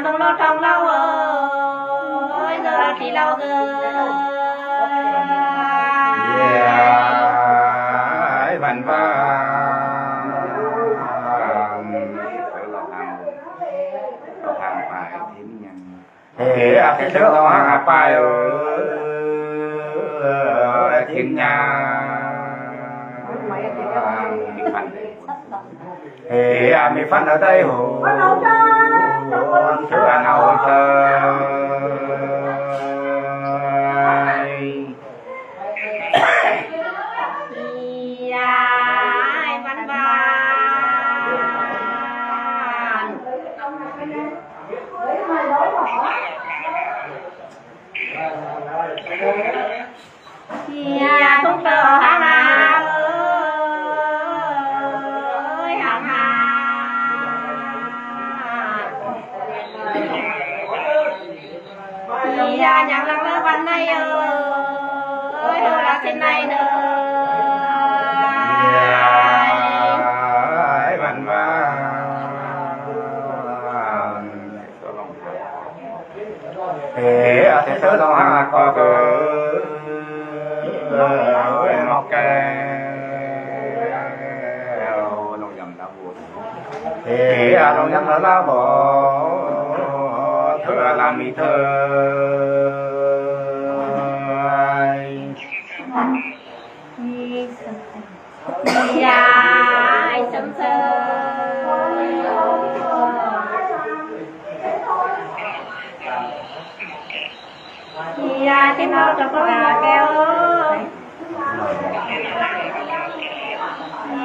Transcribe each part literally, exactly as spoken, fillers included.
Trong lô trong lô ơi, nơ la ti lô gơ. Ai ban ban. Lô hang, lô hang pai thím nhan. Ê, a ti lô hang a pai ơi. Thím nhan. Ê, a mi phan a dai ho. Thơ a nau thơ. Ê, ai ban ban. Ê, a thúng tơ hang a ơi, hang a. Ê, a nhang lăng lơ ban nai ơi, ơi, hơ la sin nai nơ. Ai ban ban. Ê, a ti lô hang a kok ơ. Ê, mok keo. Ê, a lông yam la la bo. Thơ a la mi thơ. Ê, ai sớm sớm. Ê, a ti lô trong lô hang a keo.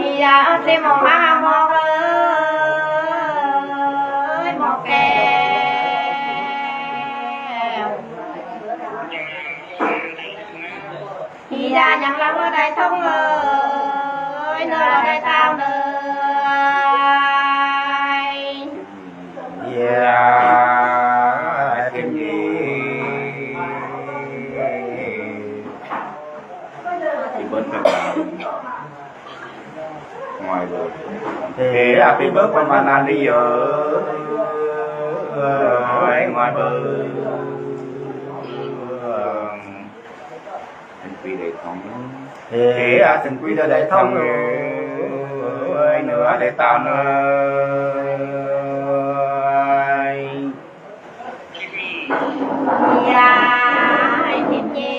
Ê, a ti mok hang a mok ơi, mok keo. Ê, a nhang lăng lơ dai thong ơi, nơ la dai tang nơ. Ê, a ti nhi. Ti bớt ban ban. Ngoài bờ. Ê, a ti bớt ban ban a di ơi. Ơi, ngoài bờ. Anh Quy Đại Thông. Ê, a Thượng Quy Đại Thông ơi, nơ la dai tang nơ. Ê, ai thím nhi.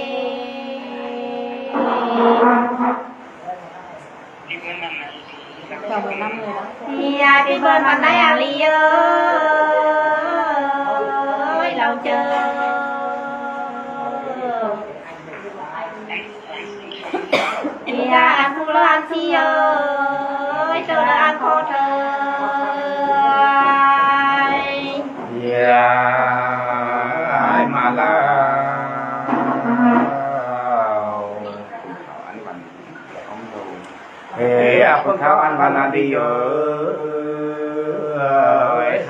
Chào mừng năm người đó. Ê, a ti bơn ban nai a li ơi, lô chơ. Ê, a ăn phu lơ ăn si ơi, tơ lơ ăn kho thơ. Ê, ai ma la. Ê, a phung khao ăn ban a di ơi,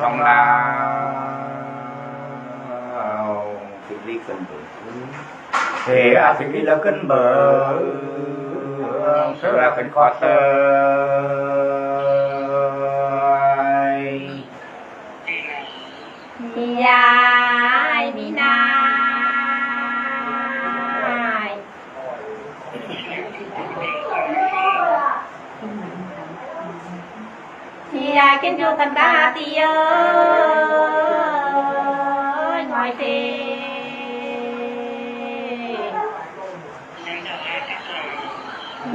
song la. Ê, a ti lô kơn bơ. Sơ a kơn kho tơ. Ê, ai bi nai. Ê, ai kơn du kơn ta ti ơi, ngoài tê.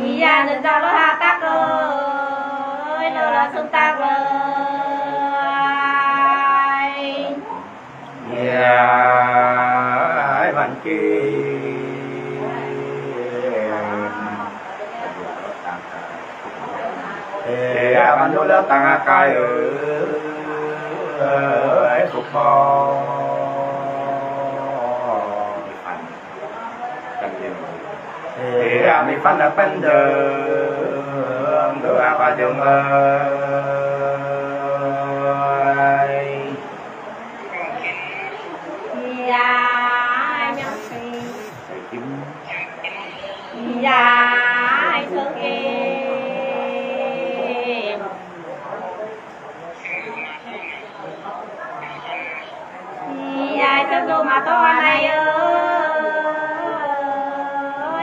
Ê, a nơ dau lơ ha tak ơi, nơ la sum tak lơ. Ê, ai ban ki. Ê, ai ban du lơ tang a kai ơi, suk bo. Ê, a mi phan a phan dơng, dơng a ba dơng ơi. Ê, ai nhang si. Ê, ai sơ ke. Lu ma tø nai ơi,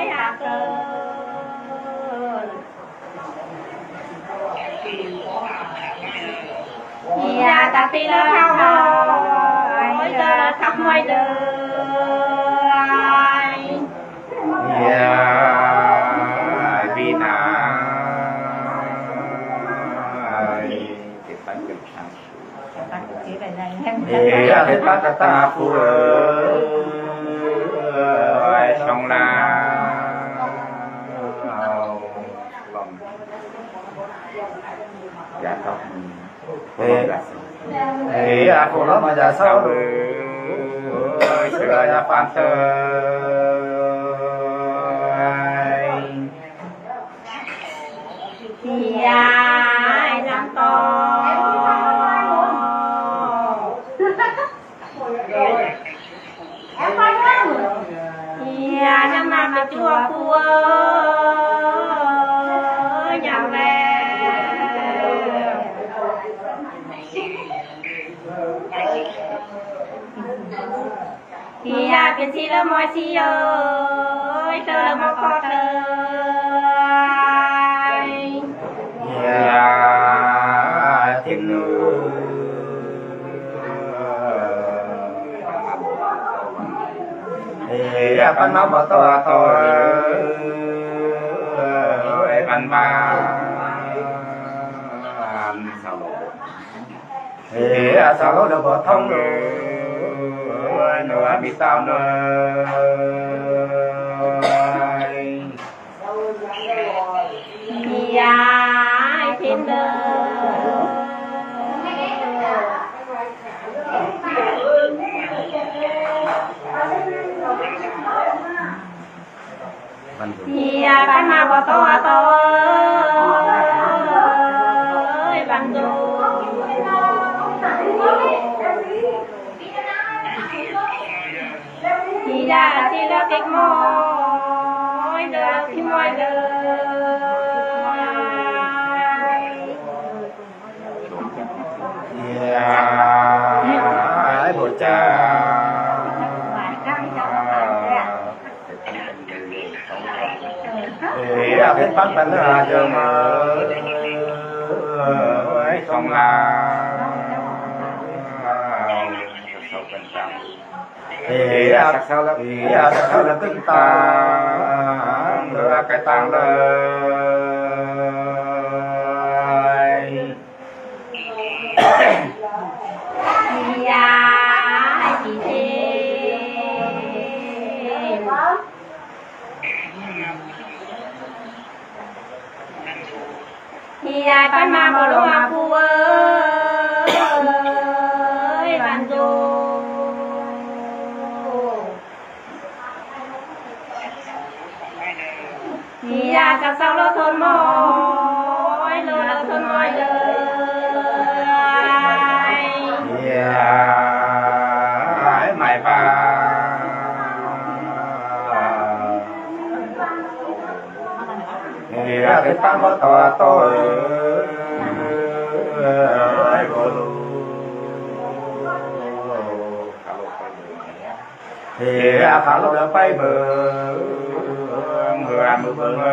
a tø. Ia, ta pi lơ hao hao, ơi, lơ thăm môi lơ. Ia, pi na. Ê, a, ê, pă ta ta phu ơi, song la. Ê, ê, a, phu lom a ya sao ơi, sơ ya phan tơ. Ia, ai nang tong. Ia, nang nang ma chua phu ơi, nang le. Ia, pien si lơ moi si ơi, tơ lơ moi ko tơ. Ia, tin nu. Ia, pan ma bo to a to. Ia, pan ma. Ê, a, sao lơ lơ bo thong lơ, nô a mi tao nơ. Ia, ai tin lơ. Ia, pan ma bo to a to ơi, ban du. Ia, si lơ kek moi, lơ kek moi lơ. Ia, ai bo cha. Ê, a, pien păng păng lơ a jơng ơi, song la. Ê, a, sak sao lơ, ê, a, sak sao lơ kưng tang, lơ a kai tang lơ. Ia, ai ti te. Ia, pan ma bo lom a phu ơi, ban du. Ia, sak sao lơ thôn moi, lơ lơ thôn moi lơ. Ia, ai mai ba. Ia, kek pan bo to a to. Ai bo lu. Ê, a, khă lô lơ pai bơ, mơ a mơ bơ mơ.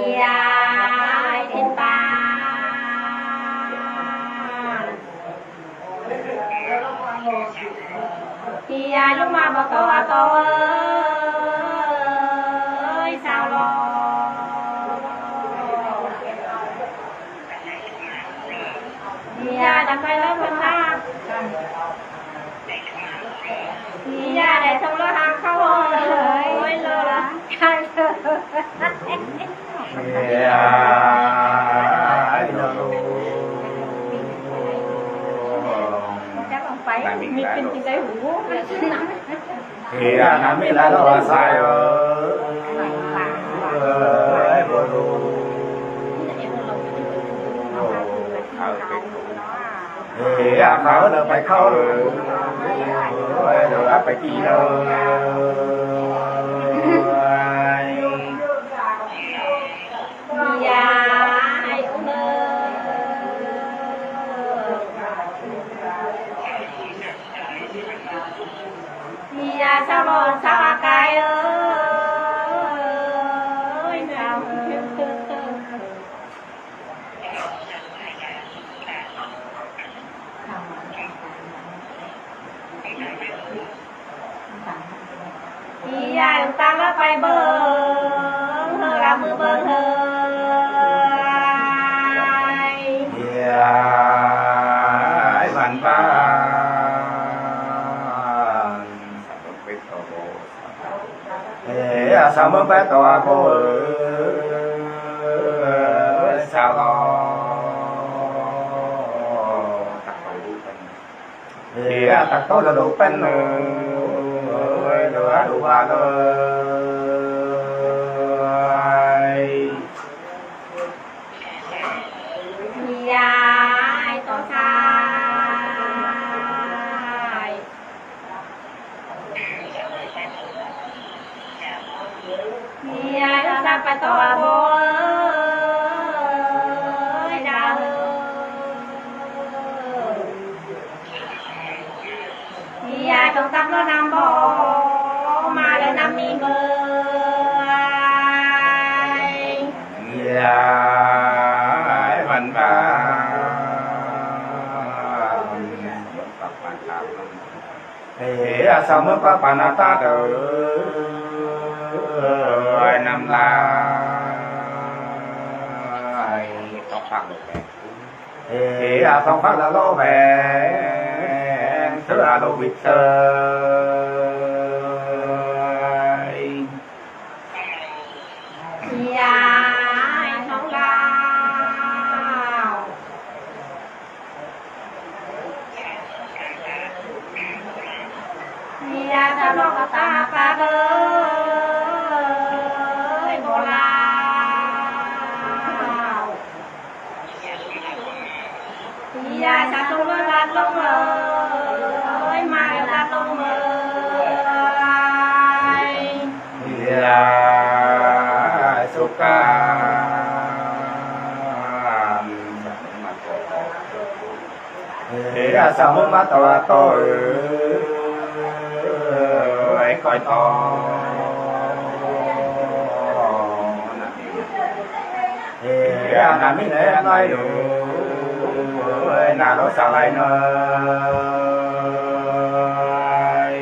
Ia, ai tin ta. Ia, lu ma bo to a to ơi, sao lơ. Ia, dang kai lơ phan la. Ia, dai thong lơ hang khâu ơi, lơ la. Ia, ai lơ. Chắc không phải, mi phin ti dai hu. Ê, a, na mi la lơ a sai ơi. Ê, a, khă lơ pai khâu lơ. Ê, lơ a pai ki lơ. Ia, ai ung lơ. Iya, สาวโลก สาวอาไกเอ๋ย อียายตางละไปเบิ่ง เฮอละมือเบิ่งเฮอ อียายวันบ้าน เอ๋ สาวเมืองแปดตัวโบ เอ๋ สาวรอ เอ๋ ตักโตละลูกเป็นเอ๋ย เอ๋ย ดูว่าเลย ยายตัวชาย ยายตัวชายไปตัวโบเอ๋ย ดาวเอ๋ย ยายต้องตักเลือดน้ำบ่ มาเลือดน้ำมีเบอร์ ยายวันบ้าน เอ๋ สาวเมืองปะปานาตาเอ๋ย น้ำลายตกพักเลย เอ๋ อาสองพักละโลแหวง เธออาโลวิเตอร์ ยายน้องลาว ยายจะนอกกะตาปาเอ๋ย โบราณ ยายจะต้องมาลัดลงเอ๋ย มาลัดลงเอ๋ย ยายสุขาม เอ๋ สาวเมืองมาตัวโตเอ๋ย คอยต่อ เอ๋ นามิเนน้อยเอ๋ย นาโลสาลายเนย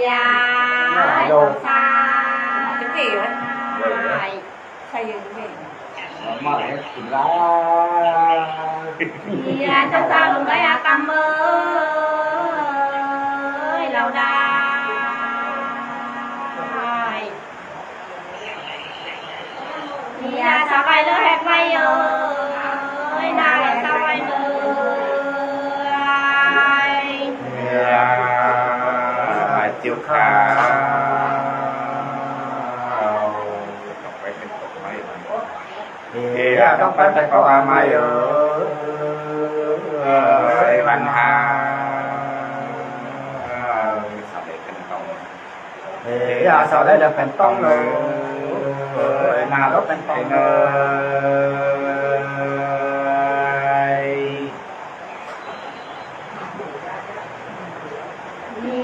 ยายตัวชาย มาให้กินลา ยายตัวชายลงได้อาตามเอ๋ย เราได้ ยายสาวไปเลยแฮกไปเอ๋ย นายสาวไปเลย ยายเจ้าข้า เอ๋ ต้องไปเป็นตกไม้ เอ๋ ต้องไปเป็นตกไม้เอ๋ย ปัญหา สาวได้เป็นตก เอ๋ สาวได้เป็นตกเลย นารกเป็นตกเลย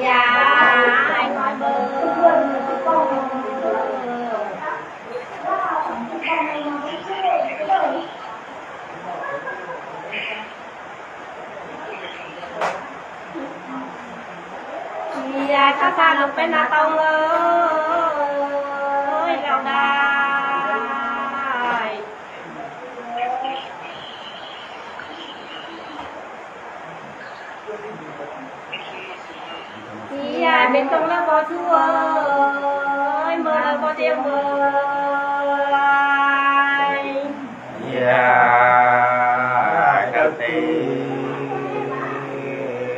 ยายคอยเบิ่ง ยายข้าพาลูกเป็นนาตองเอ๋ย เราได้ ยายเป็นตองแล้วบ่ช่วย เมื่อเราบ่เตรียมเอ๋ย ยายเดินเตี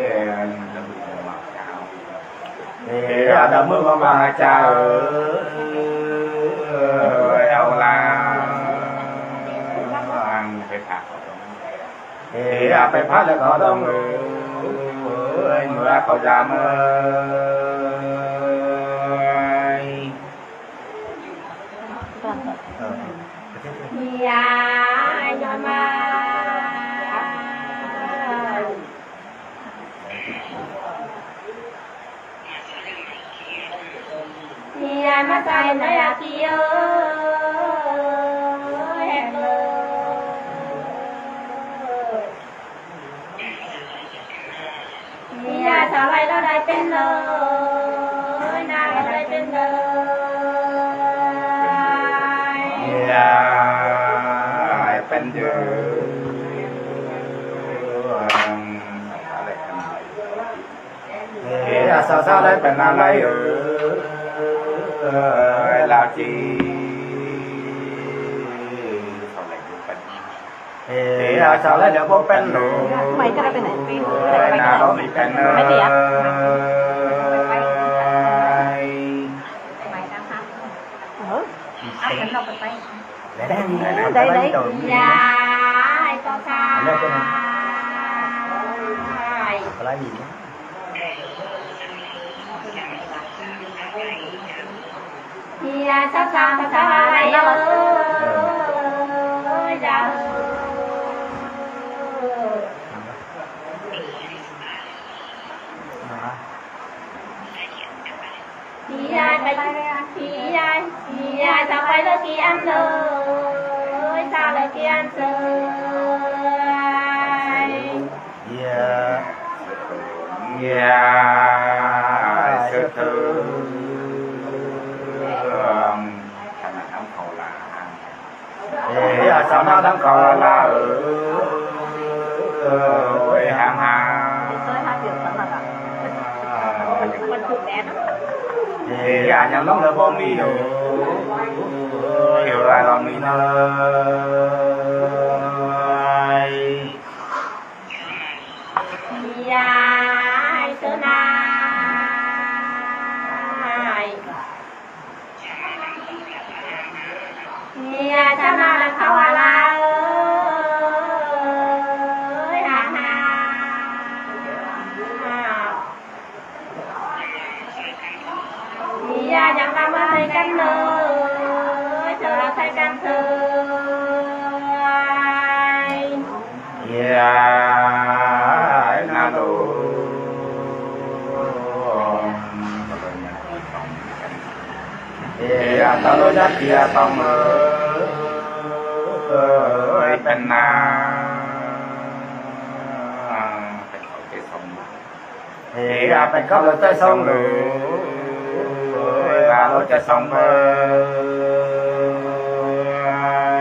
ยน เอ๋ เดี๋ยวมือมามาจ้าเอ๋ย เอาลางไปผัก เอ๋ ไปผักแล้วก็ต้องเอ๋ย เมื่อเขายามเอ๋ย ยายย้อนมา เฮียสาวไร่เราได้เป็นเลย นาเราได้เป็นเลย เฮียเป็นเยอะ เฮียสาวสาวได้เป็นอะไรเอ่ย ลาวจี เฮียสาวแล้วเดี๋ยวบ่เป็นหนู ไม่ก็ได้ไปไหน เอ้ย นาเราไม่เป็นเลย ไม่เดียว เออ ได้ได้ ยายต้องทาย อะไรอีกนะ เฮียสาวสาวสาวอะไรเอ่ย เจ้า เฮียไป เฮีย เฮียจะไปเลิกกี่อันเลย จะเลิกกี่อันเสย เฮีย เฮียเสยเถิง เฮียสาวนาดังเขาละเอ่ย ห่างห่าง เฮียยังลงเลยบ่มีอยู่ อยู่ละลองมีเนย ยายเสยนาย เฮียจะมาแล้วเขาว่าลาเอ่ย ฮ่าฮ่า เฮียยังมาเมื่อไหร่กันเอ่ย เธอใส่กันเถิด เฮียนาดู เฮียตะลุยักเฮียต้องเอ่ย เป็นนา เฮียเป็นเขาเลยใจสองเลย ว่าเราจะสองเล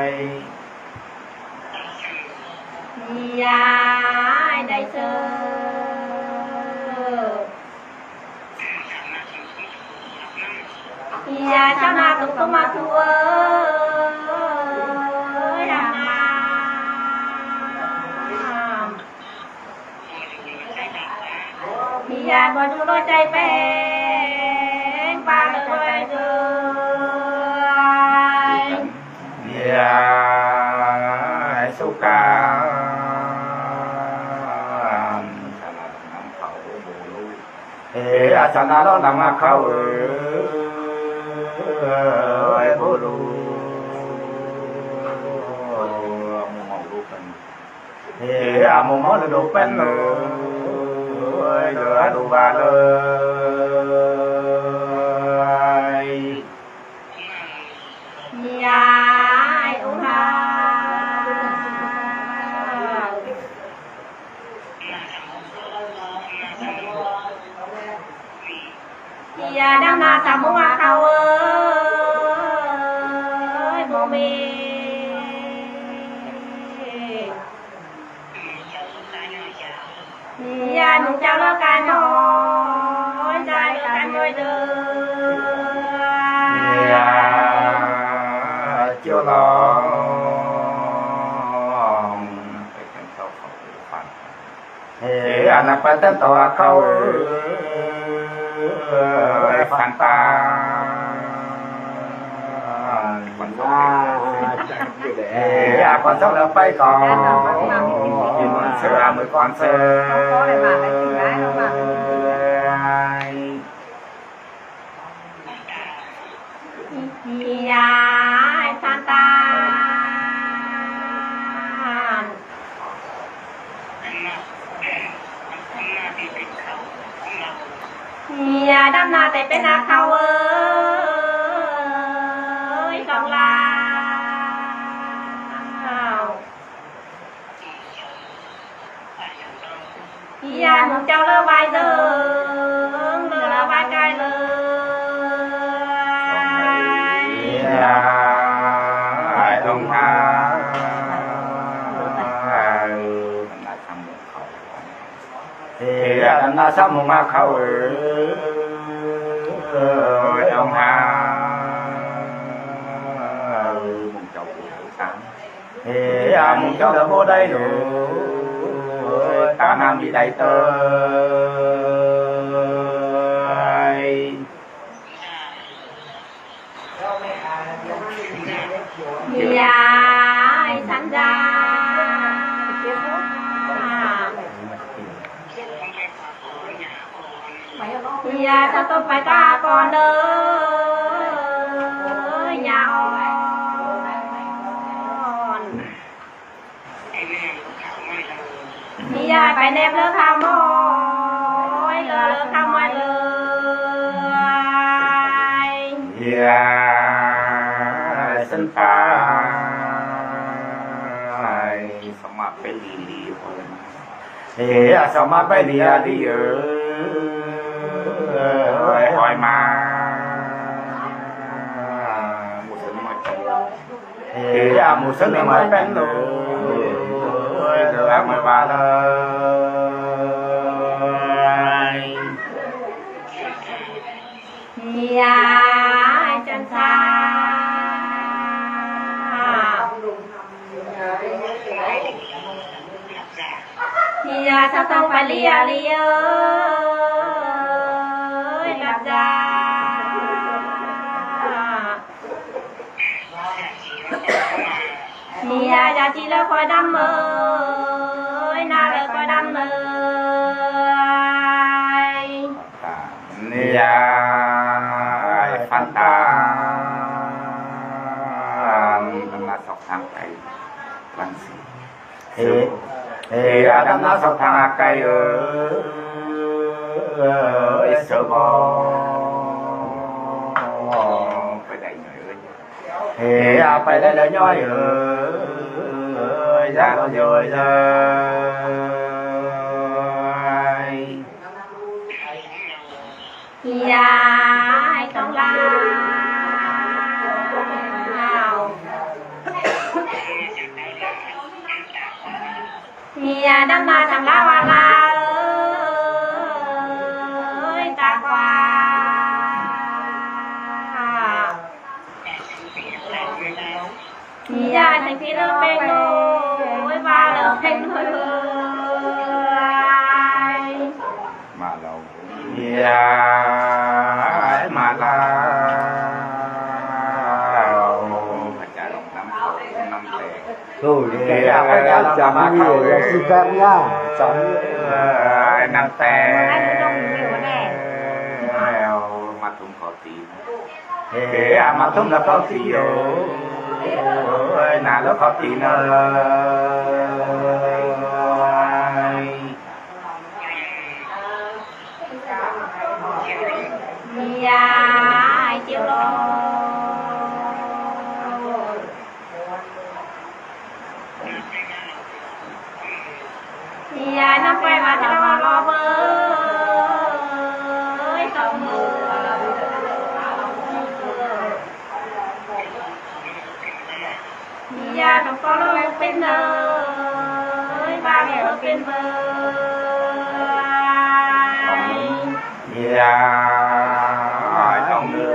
ย ยายได้เสย เฮียจะมาตุกตุกมาตุกเอ่ย เฮียบ่ดูรถใจเป็น ปาเลยเอ่ย เฮียสุกา เฮียสาวนาเรานำมาเขาเอ่ย บ่รู้ เฮียหมู่หมอฤๅดูเป็นเอ่ย ฤๅดูว่าเลย ยายอุหา เฮียดำนาสามหัวเขาเอ่ย บ่มี เฮียหนุ่มเจ้าเลิกกันหน่อย ใจเลิกกันหน่อยเด้อ เฮียเจ้าลอง เฮียอันนั้นไปเต้นต่อเขาเอ่ย ฝันตา เฮียก่อนเช้าแล้วไปก่อน เสือมือก่อนเสือ ยายซานตาน เฮียดำนาแต่เป็นนาเขาเอ่ย Yai mung jauv lơ wai dơ̆ng, lơ wai kai lơ. Yai dong ha. Yai dong na sa mung ma khau ơi. Dong ha. Mung jauv sang. Hê, a mung jauv lơ bô đai lơ, ta nam bi đai tơi. Yai san da. Yai sa tôm pai ta kon ơi, yai ôn. Yai pai nep lơ khau moi, lơ khau moi lơ. Yai san pa. Sa ma pai li li. Hê, a sa ma pai li a li ơi, hoi ma. Hê, a mu sân ma pen lơ, hoi lơ a ma ba lơ. Yai san sa. Yai sa tôm pai li a li ơi, lap da. Yai da chi lơ koi dam ơi, na lơ koi dam ơi. Yai phan ta. Dam na sŏk thang kai. Phan si. Hê, hê, a dam na sŏk thang a kai ơi, sơ bo. Pai dai nyoi ơi. Hê, a pai dai lơ nyoi ơi, ya lơ nyoi ơi. Yai dong lao. Yai dam na sang lao a lao ơi, ta kua. Yai teng phi lơ peng lơ, ơi ba lơ peng lơ. Ma lao. Yai ma lao. Pha cha long nam khau nam te. Thôi, yai pha cha long nam khau. Yai si pem ya. Nam te. Ma thum khau ti. Hê, a ma thum lơ khau ti ơi. Na lơ khau ti na. Yai chiu lo. Yai năm pai ma ta lo lo bơi, tôm bơi. Yai tôm kơ lo pên bơi, ba lơ pên bơi. Yai dong nơ.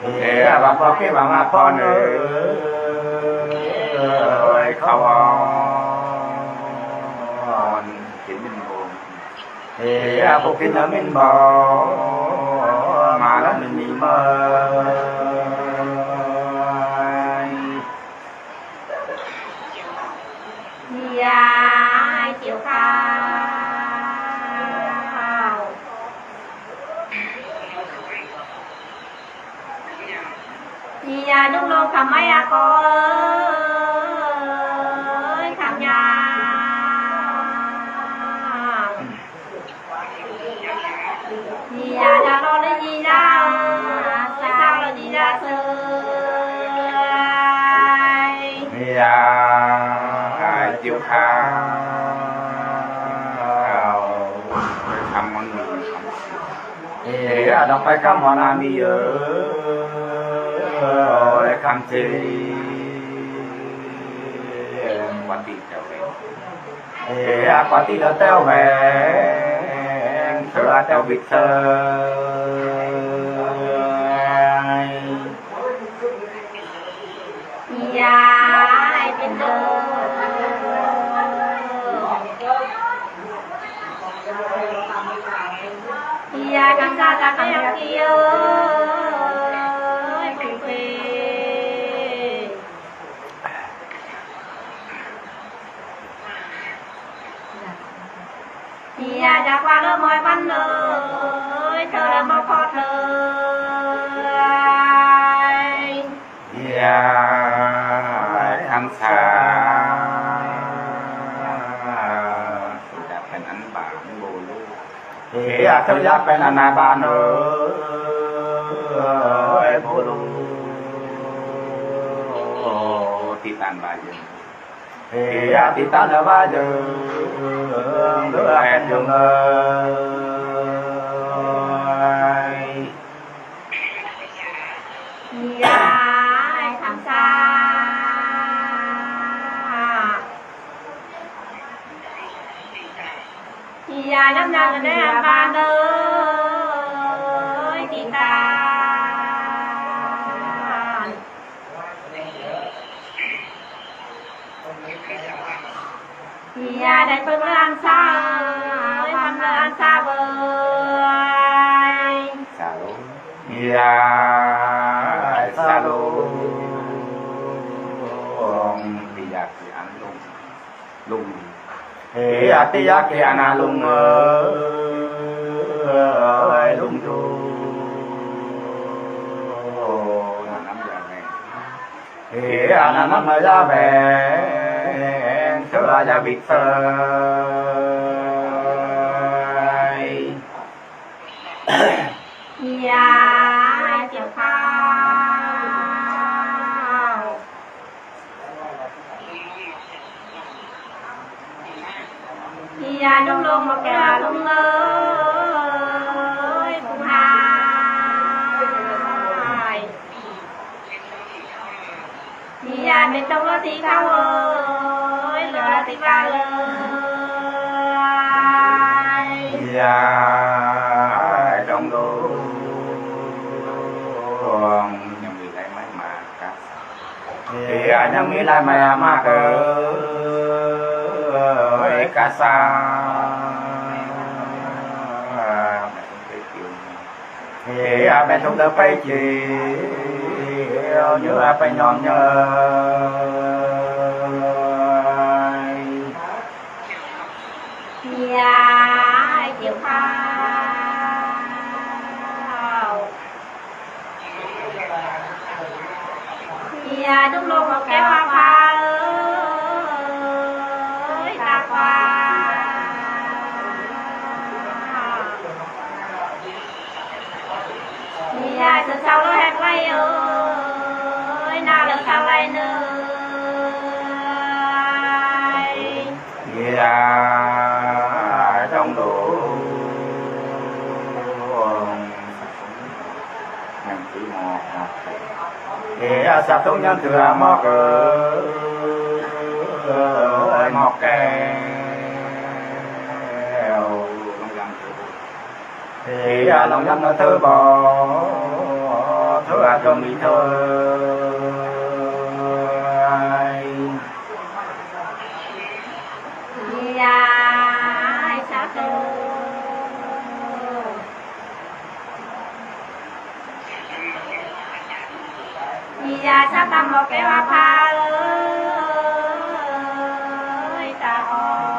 Hê, a bang pho kê bang a pho nơ. Ơi khau ôn. Hê, a pho kê nơ min bo. Ma la min mi mơi. Yai chiu khau. Yai nung lông khăm mai a kơ ơi, khăm yai. Yai da lo lơ yai da, sa lo yai da sơ. Yai. ၶၢဝ်း ၶမ်းမၼ်းမီးၶမ်းသီႇ ဢေႈ ဢႃႈ တေႃႇပႆၶၢဝ်းမၼ်းမီး ဢိူဝ်ႈ ဢိူဝ်ႈ ၶမ်းသီႇ ၵႂႃႇတီႈတႂ်ႈဝႆႉ ဢေႈ ဢႃႈ ၵႂႃႇတီႈလႂ်တႄႉဝဲ သိူဝ်တႄႉဝိတ်ႉသိူဝ်း ယႃႇႁႂ်ႈပဵၼ်တူဝ် ယႃႇၵၢၼ်ၸႃႉတႃႇၵၢၼ်ယႃႇၵီႇဢိူၺ်း ယႃႇၵႂႃႇလူႇမွႆႈပၼ်လူၺ်ႈ ၶဝ်လႄႈမႃးၶေႃႈထႅင်ႈ ယႃႇၶၢမ်ႇသႃႇ သူယႃႇပဵၼ်ဢၼ်ပၢၼ်ႇၼႆႉ ဢူဝ်ႈလူး ဢေႈ သူယႃႇပဵၼ်ဢၼ်ပၢၼ်ႇၼႆႉ ဢူဝ်ႈလူး တီႈတၢၼ်ႇပၢၼ်ႇယိူင်း ဢေႈ တီႈတၢၼ်ႇပၢၼ်ႇယိူင်း လူၺ်ႈဢၼ်ယိူင်းဢိူၺ်း ယႃႇၶၢမ်ႇသႃႇ ယႃႇၼမ်ၼၼ်ႉၼႆႉ ပၢၼ်ဢိူၺ်း တီႈတၢၼ်ႇ ယႃႇလႆႈပိူင်ႈလႆႈဢၼ်သႃႇဢိူၺ်း ပၢၼ်လႆႈဢၼ်သႃႇဢိူၺ်း သႃႇလူင်း ယႃႇသႃႇလူင်း တီႈယႃႇတီႈဢၼ်လူင်း လူင်း ဢေႈ ဢတိယၵေႇဢၼႃႇလူင်းဢိူၺ်း လူင်းယူႇ ဢၼႃႇၼမ်ႇယႃႇဝႅင်ႇ ဢေႈ ဢၼႃႇၼမ်ႇယႃႇဝႅင်ႇ သိူဝ်ႇယႃႇဝိတ်ႉသိူဝ်း ယႃႇၸဵပ်းၶၢဝ်း ယႃႇလူင်းလူင်း မွၵ်ႇၵႅဝ်ႈလူင်းဢိူၺ်း ၽုင်းႁၢႆႉ ယႃႇမႆႈတူင်ႉလူင်းတီႈၶၢဝ်းဢိူၺ်း လူင်းတီႈၶၢဝ်းဢိူၺ်း ယႃႇတူင်ႉလူင်း ယင်းမီးလၢႆမႆႈမႃးၵႃႈ ဢေႈ ယင်းမီးလၢႆမႆႈမႃးၵႃႈ ဢိူၺ်း ၵႃႈသႃႇ ဢေႈ ယႃႇပႆႇထုၵ်ႇလႆႈပႆၸေး ယႃႇပႆႇယွမ်းယွမ်း ယႃႇၸဵပ်းၶၢဝ်း ယႃႇလူင်းလူင်း မွၵ်ႇၵႅဝ်ႈၽႃႈဢိူၺ်း တႃႇၶႂႃႇ ယႃႇသိုပ်ႇသဝ်းလူင်းႁႅၵ်ႈလႆႈဢိူၺ်း ၼႃႈလိူဝ်သဝ်းလႆႈၼိူဝ် ယႃႇတူင်ႉလူင်း ယင်းတိုၵ်ႉမွၵ်ႇ ဢေႈ သၢၵ်ႈတူင်ႉယင်းတိုၵ်ႉမွၵ်ႇဢိူၺ်း မွၵ်ႇၵႄႇ ဢေႈ လွင်ႈယၢမ်း ဢေႈ လွင်ႈယၢမ်းၼႆႉ ထိူဝ်ႉပေႃး ထိူဝ်ႉဢႃႈ ထိူဝ်ႉမီးထိူဝ်ႉ ယႃႇသႃႇတူၺ်း ယႃႇသႃႇတမ်း မွၵ်ႇၵႄႇဝႃႈၽႃႈဢိူၺ်း တႃႇဢေႃႈ